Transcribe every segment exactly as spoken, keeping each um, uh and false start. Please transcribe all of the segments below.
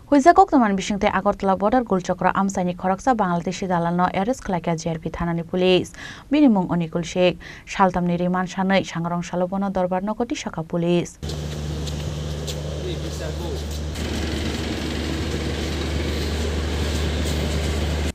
Huijak koktwmani bisingtwi Agartala border Gulchakra amchaini khoroksa Bangladeshi dalalno arrest khlaikha G R P thanani police. Bini mung Anikul Sheikh. Saltamni remand sanwi sangrong salo bono dorbar nogo tisakha police.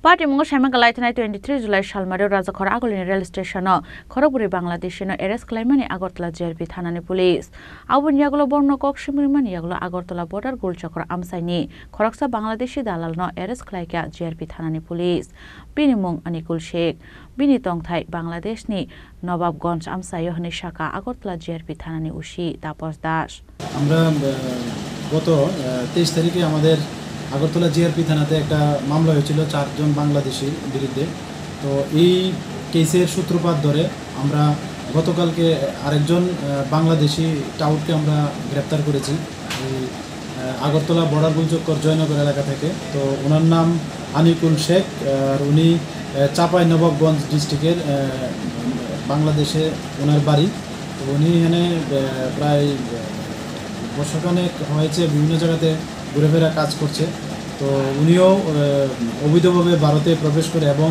Patimungo saimaka laithanai twenty-three July salmario Rajakhor agulini rail stationo khorokbrwi Bangladeshino arrest khlaimani Agartala G R P thanani police. Aboni yagulo borokno kok simrimani yagulo Agartala border Gulchakra amchaini khoroksa Bangladeshi dalalno arrest khlaikha G R P thanani police. Bini mung Anikul Sheikh. Bini tongthai Bangladeshni Nobabganj amchaio hwnwi sakha Agartala G R P thanani O C Taposh Das. আমরা, আহ, গত, আহ, তেইশ তারিখে আমাদের আগরতলা জি আর পি থানাতে একটা মামলা হয়েছিল চারজন বাংলাদেশির বিরুদ্ধে। তো এই কেসের সূত্রপাত ধরে আমরা গতকালকে আরেকজন, আহ, বাংলাদেশি টাউটকে আমরা গ্রেপ্তার করেছি। এই, আহ, আগরতলা বর্ডার গুলচক্কর জয়নগর এলাকা থেকে। তো ওনার নাম আনিকুল শেখ, আহ, আর উনি, আহ, চাঁপাই নবাবগঞ্জ ডিস্ট্রিক্টের, আহ, বাংলাদেশে ওনার বাড়ি। তো উনি এখানে, আহ, প্রায়, আহ, বছরখানেক হয়েছে বিভিন্ন জায়গাতে ঘুরেফেরা কাজ করছে। তো উনিও, আহ, অবৈধভাবে ভারতে প্রবেশ করে এবং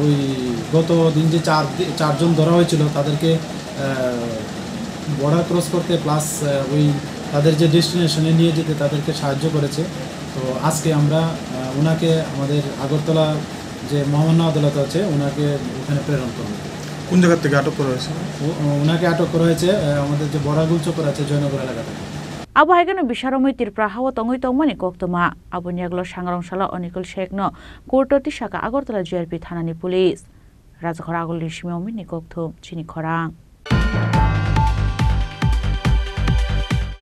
ওই গত দিন যে চার দি-, চারজন ধরা হয়েছিল তাদেরকে, আহ, বর্ডার ক্রস করতে প্লাস, আহ, ওই তাদের যে ডেস্টিনেশনে নিয়ে যেতে তাদেরকে সাহায্য করেছে। তো আজকে আমরা, আহ, ওনাকে আমাদের আগরতলা যে মহামান্য আদালত আছে ওনাকে ওখানে প্রেরণ করব। কোন জায়গা থেকে আটক করা হয়েছে? ও-, ওনাকে আটক করা হয়েছে, আহ, আমাদের যে বড়াগুল চক্কর আছে জয়নগর এলাকা থেকে। Abo hai kheno bisaromwi Tripura hao tongwi tongmani koktwma. Aboni yagulo sangrong salo Anikul Shekhno courto tisakha Agartala G R P thanani police. Rajakhor agulni simi omini kokthum chini khorang.